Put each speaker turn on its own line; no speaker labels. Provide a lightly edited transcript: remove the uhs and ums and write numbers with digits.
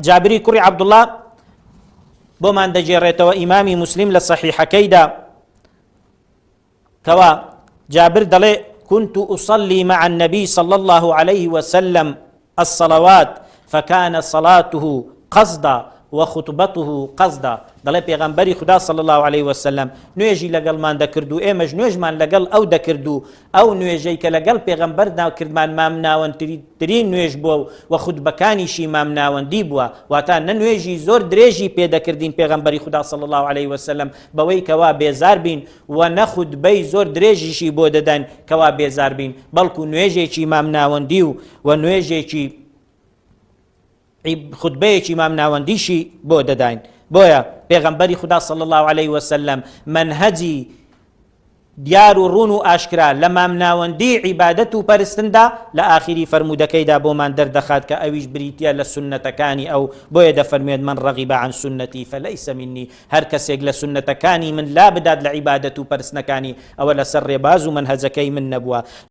جابری کوڕی عەبدوڵڵا بۆمان دەگێڕێتەوە ئیمامی موسلیم لە سەحیحەکەیدا کەوا جابر دەڵێ كنت أصلي مع النبي صلى الله عليه وسلم الصلوات فكان صلاته قصدا وخطبته قصدا دەڵێ پێغەمبەری خودا صلی الله علیه وسلم نوێژی لەگەڵمان دەکرد و ئێمەش نوێژمان لەگەڵ ئەو دەکرد و ئەو نوێژەی کە لەگەڵ پێغەمبەردا کردمان مامناوەندترین نوێژ بووە و وە خوتبەکانیشی مامناوەندی بووە، واتا نە نوێژی زۆر درێژی پێ دەکردین پێغەمبەری خودا صلی اللە علیە وسلم بەوەی کەوا بێزار بین وە نە خوتبەی زۆر درێژیشی بۆ دەداین کەوا بێزار بین بەڵکو نوێژێکی مامناوەندی و وە نوێژێکی خوتبەیەکی مامناوەندیشی بۆ دەداین بۆیە پێغەمبەری خودا صلی اللە علیه وسلم مەنهەجی دیار و ڕوون و ئاشکرا لە مامناوەندی عیبادەت و پەرستندا لە ئاخیری فەرموودەکەیدا بۆمان دەردەخات کە ئەویش بریتیە لە سوننەتەکانی ئەو، بۆیە دەفەرموێت من رغب عن سنتی فلیس منی هەر کەسێک لە سوننەتەکانی من لابدات لە عیبادەت و پەرستنەکانی ئەوە لەسەر ڕێباز و مەنهەجەکەی من نەبووە.